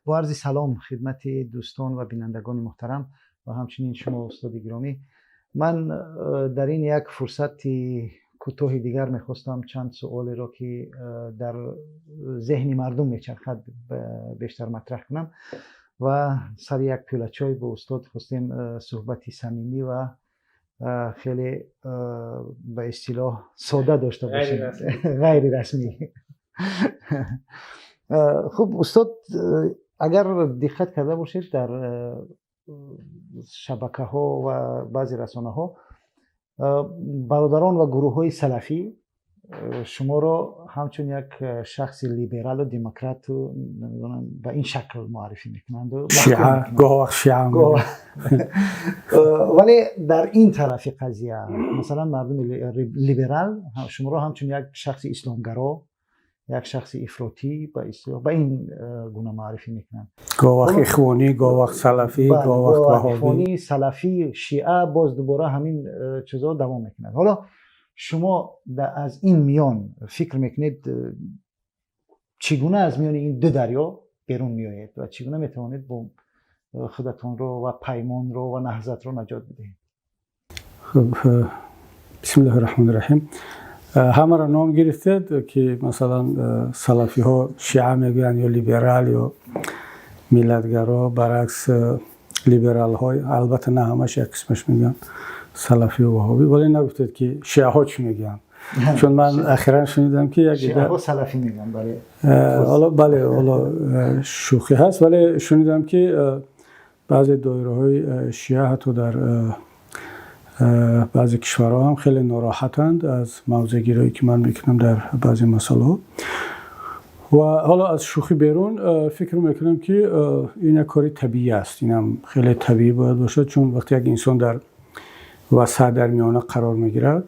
Бо арзи салом хидмати дӯстон ва бинандагони муҳтарам ва ҳамчунин шумо, устоди гиромӣ. Ман дар ин як фурсати кӯтоҳи дигар мехостам чанд суолеро, ки дар зеҳни мардум мечархад, бештар матраҳ кунам ва сари як пиёла чой бо устод хостем суҳбати самимӣ ва хеле ба истилоҳ сода дошта бошем, ғайрирасмӣ. Хуб, устод, агар диққат карда бошед, дар шабакаҳо ва баъзе расонаҳо бародарон ва гурӯҳҳои салафӣ шуморо ҳамчун як шахси либералу демократу, намедонам, ба ин шакл муаррифӣ мекунанду. Гоҳ шиа. Вале дар ин тарафи қазия, масалан, мардуми либерал шуморо ҳамчун як шахси исломгаро, як шахси ифротӣ ба ин гуна муаррифӣ мекунанд. Гоҳ вақт ихвонӣ, гоҳ вақт салафӣ, гоҳ вақт ваҳобӣ. Ихвонӣ, салафӣ, шиа, боз дубора ҳамин чизо давом мекунад. Ҳоло шумо аз ин миён фикр мекунед, чӣ гуна аз миёни ин ду дарё берун меоед ва чӣ гуна метавонед бо худатонро ва Паймонро ва Наҳзатро наҷот бидиҳед? Хуб, бисмиллоҳи раҳмони раҳим. Ҳамаро ном гирифтед, ки масалан салафиҳо шиа мегӯянд ё либерал ё миллатгаро, баръакс либералҳо, албатта на ҳамаш, як қисмаш мегӯянд салафию ваҳобӣ, вале нагуфтед, ки шиаҳо чӣ мегӯянд, чун ман ахиран шунидам, ки як Шиаҳо салафӣ мегӯянд, бале. Ҳоло бале, ҳоло шӯхӣ ҳаст, вале шунидам, ки баъзе доираҳои шиа ҳатто дар баъзе кишварҳо ҳам хеле нороҳатанд аз мавзеъгириҳое, ки ман мекунам дар баъзе масъалаҳо. Ва ҳоло аз шӯхӣ берун, фикр мекунам, ки ин як кори табиӣ аст. Инам хеле табиӣ бояд бошад, чун вақте як инсон дар васат, дар миёна қарор мегирад,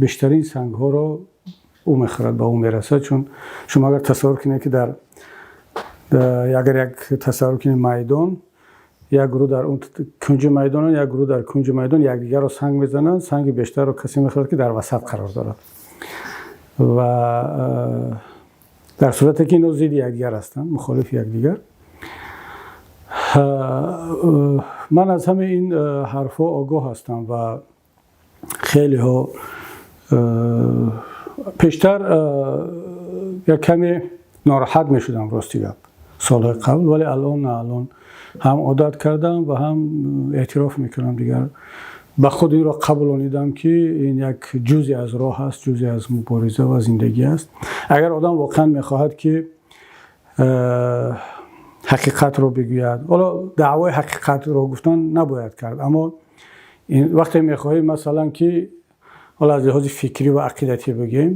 бештарин сангҳоро ӯ мехӯрад, ба ӯ мерасад. Чун шумо агар тасаввур кунед, ки дар агар як тасаввур кунед, майдон, як гурӯҳ дар он кунҷи майдонанд, як гурӯҳ дар кунҷи майдон, якдигарро санг мезананд, санги бештарро касе мехӯрад, ки дар васат қарор дорад. Ва дар сурате ки ино зидди якдигар ҳастанд, мухолифи якдигар. Ман аз ҳамаи ин ҳарфҳо огоҳ ҳастам ва хелеҳо пештар як каме нороҳат мешудам, рости гап, солҳои қабл, вале алон на, алон ҳам одат кардам ва ҳам эътироф мекунам, дигар ба худ инро қабулонидам, ки ин як ҷузъе аз роҳ аст, ҷузъе аз мубориза ва зиндагӣ аст. Агар одам воқеан мехоҳад, ки ҳақиқатро бигӯяд, ҳоло даъвои ҳақиқатро гуфтан набояд кард, аммо вақте мехоҳӣ, масалан, ки ҳоло аз лиҳози фикрӣ ва ақидатӣ бигӯем,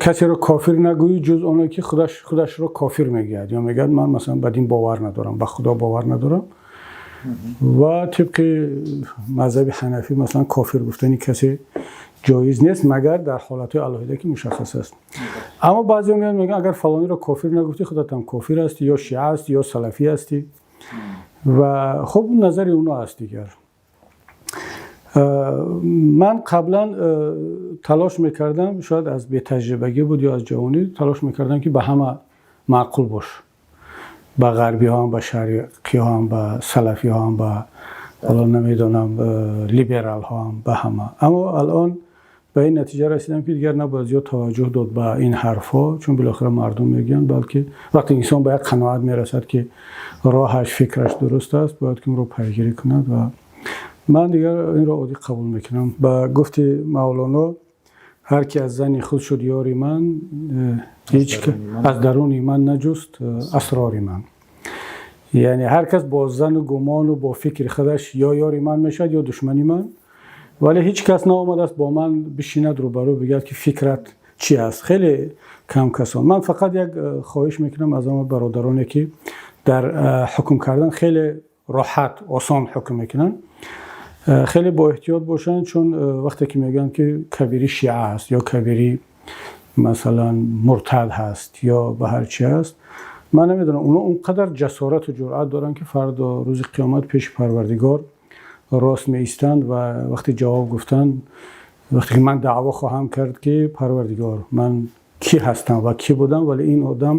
касеро кофир нагӯӣ, ҷуз оне ки худашро кофир мегӯяд ё мегӯяд, ман масалан ба дин бовар надорам, ба Худо бовар надорам. Ва тибқи мазҳаби ҳанафӣ, масалан, кофир гуфтани касе ҷоиз нест, магар дар ҳолатҳои алоҳида, ки мушаххас аст. Аммо баъзеҳо меянд, мегӯянд, агар фалониро кофир нагуфтӣ, худатам кофир ҳастӣ ё шиа ҳастӣ ё салафӣ ҳастӣ. Ва хуб, назари оно аст дигар. Ман қаблан талош мекардам, шояд аз бетаҷрибагӣ буд ё аз ҷавонӣ, талош мекардам, ки ба ҳама маъқул бош, ба ғарбиҳоам, ба шарқиҳоам, ба салафиҳоам, ба ҳоло намедонам, либералҳоам, ба ҳама. Аммо алон ба ин натиҷа расидам, ки дигар набояд зиёд таваҷҷӯҳ дод ба ин ҳарфҳо, чун билохира мардум мегӯянд, балки вақте инсон ба як қаноат мерасад, ки роҳаш, фикраш дуруст аст, бояд ки онро пайгирӣ кунад. Ва ман дигар инро оддӣ қабул мекунам. Ба гуфти Мавлоно, ҳар ки аз зани худ шуд ёри ман, ҳеҷ аз даруни ман наҷуст асрори ман. Яъне ҳар кас бо зану гумону бо фикри худаш ё ёри ман мешавад, ё душмани ман, вале ҳеҷ кас наомадааст бо ман бишинад рӯбарӯ, бигӯяд, ки фикрат чӣ аст. Хеле кам касон. Ман фақат як хоҳиш мекунам аз ҳама бародароне, ки дар ҳукм кардан хеле роҳат, осон ҳукм мекунанд, хеле бо эҳтиёт бошанд, чун вақте ки мегӯянд, ки Кабирӣ шиа аст ё Кабирӣ масалан муртад ҳаст ё ба ҳар чи аст, ман намедонам, онҳо он қадар ҷасорату ҷуръат доранд, ки фардо рӯзи қиёмат пеши Парвардигор рост меистанд ва вақте ҷавоб гуфтанд, вақте ки ман даъво хоҳам кард, ки Парвардигор, ман кӣ ҳастам ва кӣ будам, вале ин одам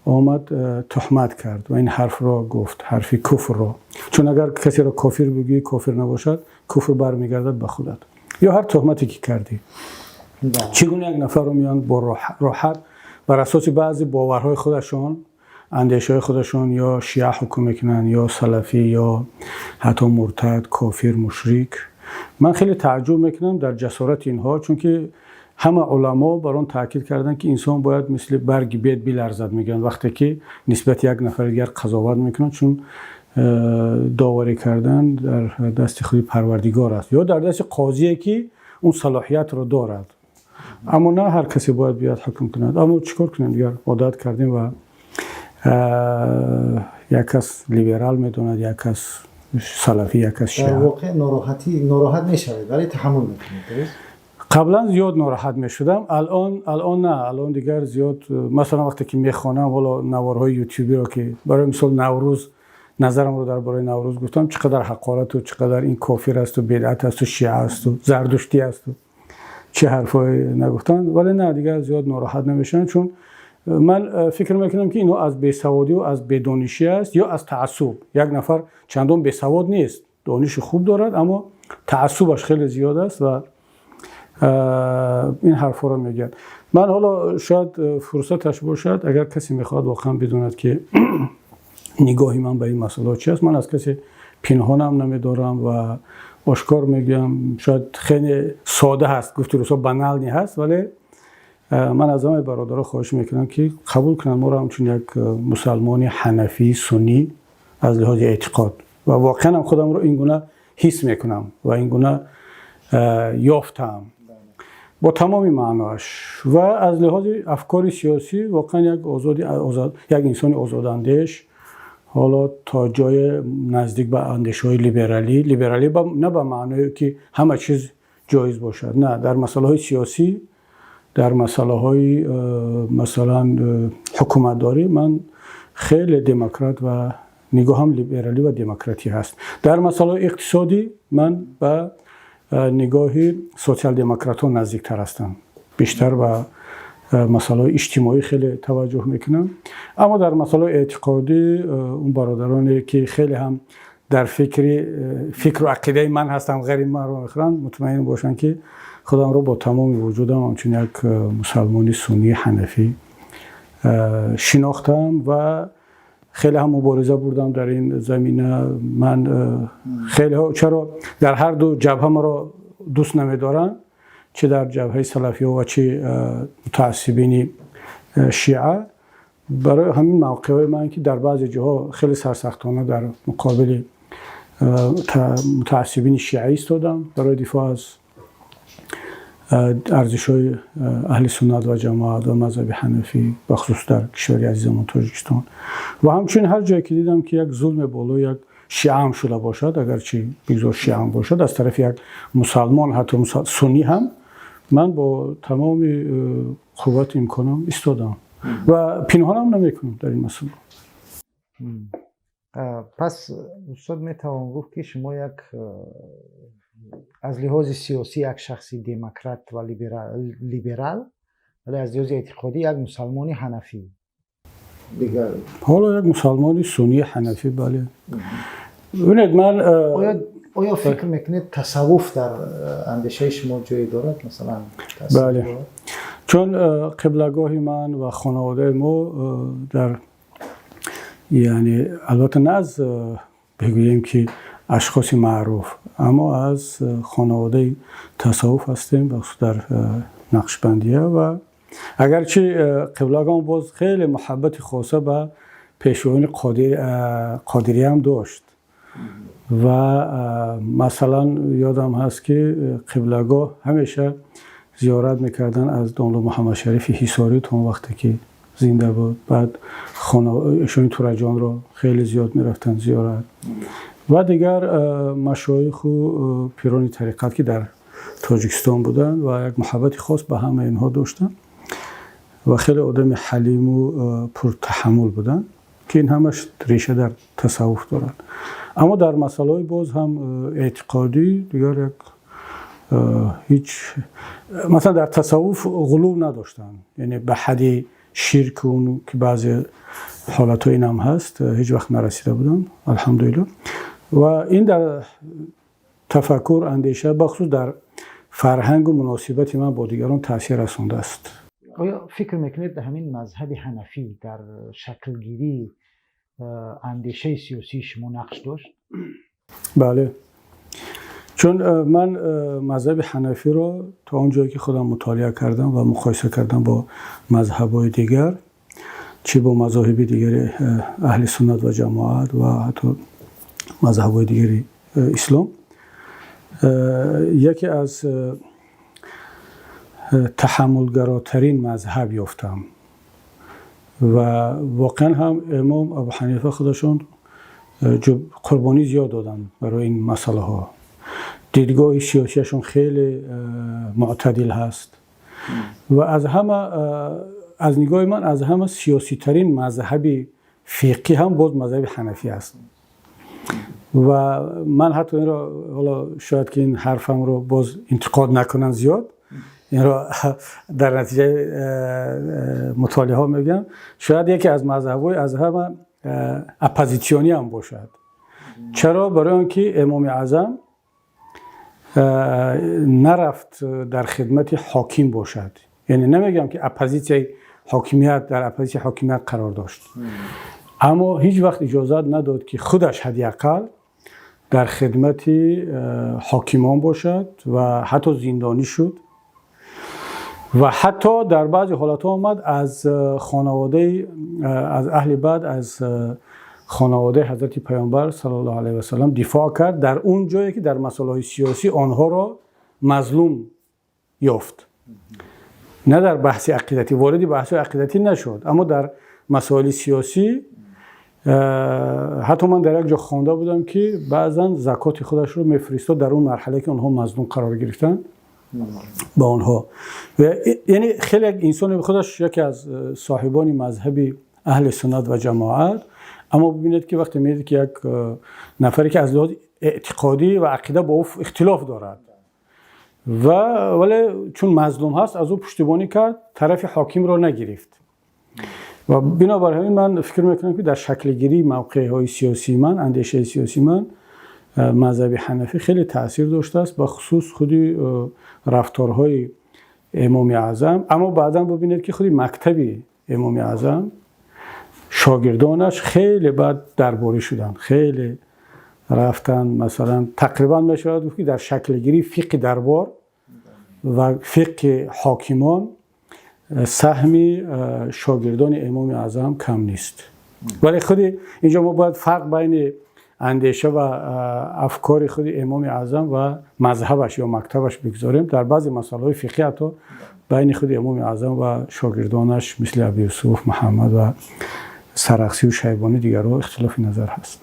омад, туҳмат кард ва ин ҳарфро гуфт, ҳарфи куфрро. Чун агар касеро кофир бигӯӣ, кофир набошад, куфр бармегардад ба худат. Ё ҳар туҳмате ки кардӣ. Чӣ гуна як нафарро меоянд бо роҳат бар асоси баъзе боварҳои худашон, андешаҳои худашон ё шиа ҳукм мекунанд, ё салафӣ, ё ҳатто муртад, кофир, мушрик. Ман хеле таажжуб мекунам дар ҷасорати инҳо, чунки ҳама уламо бар он таъкид карданд, ки инсон бояд мисли барги бед биларзад, мегӯянд, вақте ки нисбати як нафари дигар қазоват мекунанд, чун доварӣ кардан дар дасти худи Парвардигор аст ё дар дасти қозие, ки он салоҳиятро дорад. Аммо на ҳар касе бояд биёяд ҳукм кунад. Аммо чӣ кор кунем, дигар одат кардем ва як кас либерал медонад, як кас салафӣ, як кас шиа. Дар воқеъ нороҳатӣ, нороҳат мешавед, вале таҳаммул мекунед, дуруст? Қаблан зиёд нороҳат мешудам, алон на, алон дигар зиёд. Масалан, вақте ки мехонам ҳоло наворҳои ютубиро, ки барои мисол Наврӯз, назарамро дар бораи Наврӯз гуфтам, чӣ қадар ҳақорату чӣ қадар ин кофир асту бидъат асту шиа асту зардуштӣ асту чӣ ҳарфҳое нагуфтанд, вале на, дигар зиёд нороҳат намешавам, чун ман фикр мекунам, ки инҳо аз бесаводию аз бедонишӣ аст ё аз таассуб. Як нафар чандон бесавод нест, дониши хуб дорад, аммо таассубаш хеле зиёд аст ва ин ҳарфҳоро мегӯяд. Ман ҳоло шояд фурсаташ бошад, агар касе мехоҳад воқеан бидонад, ки нигоҳи ман ба ин масъалаҳо чи аст, ман аз касе пинҳонам намедорам ва ошкор мегӯям. Шояд хеле сода ҳаст, гуфти русо, банальный ҳаст, вале ман аз ҳамаи бародаро хоҳиш мекунам, ки қабул кунанд моро ҳамчун як мусалмони ҳанафӣ суннӣ аз лиҳози эътиқод ва воқеан ҳам худамро ин гуна ҳис мекунам ва ин гуна ёфтаам бо тамоми маъноаш, ва аз лиҳози афкори сиёсӣ воқеан як озоди як инсони озодандеш, ҳоло то ҷое наздик ба андешаҳои либералӣ. Либералӣ на ба маъное, ки ҳама чиз ҷоиз бошад, на, дар масъалаҳои сиёсӣ, дар масъалаҳои масалан ҳукуматдорӣ ман хеле демократ ва нигоҳам либералӣ ва демократӣ ҳаст. Дар масъалаҳои иқтисодӣ ман ба нигоҳи социал-демократҳо наздиктар ҳастам, бештар ба масъалаҳои иҷтимоӣ хеле таваҷҷӯҳ мекунам. Аммо дар масъалаҳои эътиқодӣ он бародароне, ки хеле ҳам дар фикру ақидаи ман ҳастанд, ғайри манро мехӯранд, мутмаин бошанд, ки худамро бо тамоми вуҷудам ҳамчун як мусалмони суннии ҳанафӣ шинохтам ва хеле ҳам мубориза бурдам дар ин замина. Ман хеле, чаро дар ҳар ду ҷабҳа маро дӯст намедоранд, чӣ дар ҷабҳаи салафиҳо ва чӣ мутаассибини шиа, барои ҳамин мавқеъҳои ман, ки дар баъзе ҷоҳо хеле сарсахтона дар муқобили мутаассибини шиа истодам барои дифоъ аз арзишҳои аҳли суннат ва ҷамоат ва мазҳаби ҳанафӣ, бахусус дар кишвари азизамон Тоҷикистон, ва ҳамчунин ҳар ҷое ки дидам, ки як зулме болои як шиаам шуда бошад, агарчи бигзор шиаам бошад, аз тарафи як мусалмон, ҳатто суннӣ ҳам, ман бо тамоми қуввати имконам истодам ва пинҳонам намекунам дар ин масъала. Пас, устод, метавон гуфт, ки шумо як аз лиҳози сиёсӣ як шахси демократ ва либерал, вале аз лиҳози эътиқодӣ як мусалмони ҳанафӣ. Ҳоло як мусалмони суннии ҳанафӣ, бале. Бибинед, ман Оё фикр мекунед, тасаввуф дар андешаи шумо ҷое дорад, масалан? Бале, чун қиблагоҳи ман ва хонаводаи мо дар, яъне, албатта, на аз, бигӯем, ки ашхоси маъруф, аммо аз хонаводаи тасаввуф ҳастем, бахусус дар Нақшбандия. Ва агарчи қиблагоҳ боз хеле муҳаббати хоса ба пешвоёни қодириям дошт ва масалан, ёдам ҳаст, ки қиблагоҳ ҳамеша зиёрат мекарданд аз домла Муҳаммадшарифи Ҳисорӣ то он вақте ки зинда буд. Баъд эшони Тураҷонро хеле зиёд мерафтанд зиёрат ва дигар машоиху пирони тариқат, ки дар Тоҷикистон буданд, ва як муҳаббати хос ба ҳамаи инҳо доштанд ва хеле одами ҳалиму пуртаҳаммул буданд, ки ин ҳамаш реша дар тасаввуф дорад. Аммо дар масъалаҳои боз ҳам эътиқодӣ дигар як ҳеҷ, масалан, дар тасаввуф ғулув надоштанд, яъне ба ҳадди ширк, ки баъзе ҳолатҳо ин ҳам ҳаст, ҳеҷ вақт нарасида будам, алҳамдулиллоҳ. Ва ин дар тафаккур, андеша, бахусус дар фарҳангу муносибати ман бо дигарон таъсир расондааст. Оё фикр мекунед, ҳамин мазҳаби ҳанафӣ дар шаклгирии андешаи сиёсии шумо нақш дошт? Бале, чун ман мазҳаби ҳанафиро то он ҷое ки худам мутолиа кардам ва муқоиса кардам бо мазҳабҳои дигар, чӣ бо мазоҳиби дигари аҳли суннат ва ҷамоат ва ҳатто мазҳабҳои дигари ислом, яке аз таҳаммулгаротарин мазҳаб ёфтам. Ва воқеан ҳам имом Абу Ҳанифа худашон қурбонӣ зиёд доданд барои ин масъалаҳо. Дидгоҳи сиёсияшон хеле мӯътадил ҳаст ва аз ҳама, аз нигоҳи ман, аз ҳама сиёситарин мазҳаби фиқҳӣ ҳам боз мазҳаби ҳанафӣ аст. Ва ман ҳатто инро, ҳоло шояд ки ин ҳарфамро боз интиқод накунанд зиёд, инро дар натиҷаи мутолиаҳо мегӯям, шояд яке аз мазҳабҳои аз ҳама оппозитсионӣ ҳам бошад. Чаро? Барои он ки Имоми Аъзам нарафт дар хидмати ҳоким бошад. Яъне намегӯям ки оппозитсияи ҳокимият, дар оппозитсияи ҳокимият қарор дошт, аммо ҳеҷ вақт иҷозат надод, ки худаш ҳадди ақал дар хидмати ҳокимон бошад ва ҳатто зиндонӣ шуд ва ҳатто дар баъзе ҳолатҳо омад аз хонаводаи, аз аҳли байт, аз хонаводаи ҳазрати Паёмбар саллаллоҳу алайҳи васаллам дифоъ кард дар он ҷое ки дар масъалаҳои сиёсӣ онҳоро мазлум ёфт. На дар баҳси ақидатӣ, вориди баҳсҳои ақидатӣ нашуд, аммо дар масоили сиёсӣ. Ҳатто ман дар як ҷо хонда будам, ки баъзан закоти худашро мефиристод дар он марҳалае ки онҳо мазлум қарор гирифтанд ба онҳо. Яъне хеле як инсони худаш яке аз соҳибони мазҳаби аҳли суннат ва ҷамоат, аммо бибинед, ки вақте мебинед, ки як нафаре ки аз лиҳози эътиқодӣ ва ақида бо ӯ ихтилоф дорад ва вале чун мазлум ҳаст, аз ӯ пуштибонӣ кард, тарафи ҳокимро нагирифт. Ва бинобар ҳамин ман фикр мекунам, ки дар шаклгирии мавқеъҳои сиёсии ман, андешаи сиёсии ман мазҳаби ҳанафӣ хеле таъсир доштааст, ба хусус худи рафторҳои Имоми Аъзам. Аммо баъдан бибинед, ки худи мактаби Имоми Аъзам, шогирдонаш хеле баъд дарборӣ шуданд, хеле рафтанд. Масалан, тақрибан мешавад гуфт, ки дар шаклгирии фиқҳи дарбор ва фиқҳи ҳокимон саҳми шогирдони Имоми Аъзам кам нест. Вале худи инҷо мо бояд фарқ байни андеша ва афкори худи Имоми Аъзам ва мазҳабаш ё мактабаш бигзорем. Дар баъзе масъалаҳои фиқҳӣ ҳатто байни худи Имоми Аъзам ва шогирдонаш, мисли Абу Юсуф Муҳаммад ва Сарахсию Шайбонӣ, дигарҳо ихтилофи назар ҳаст.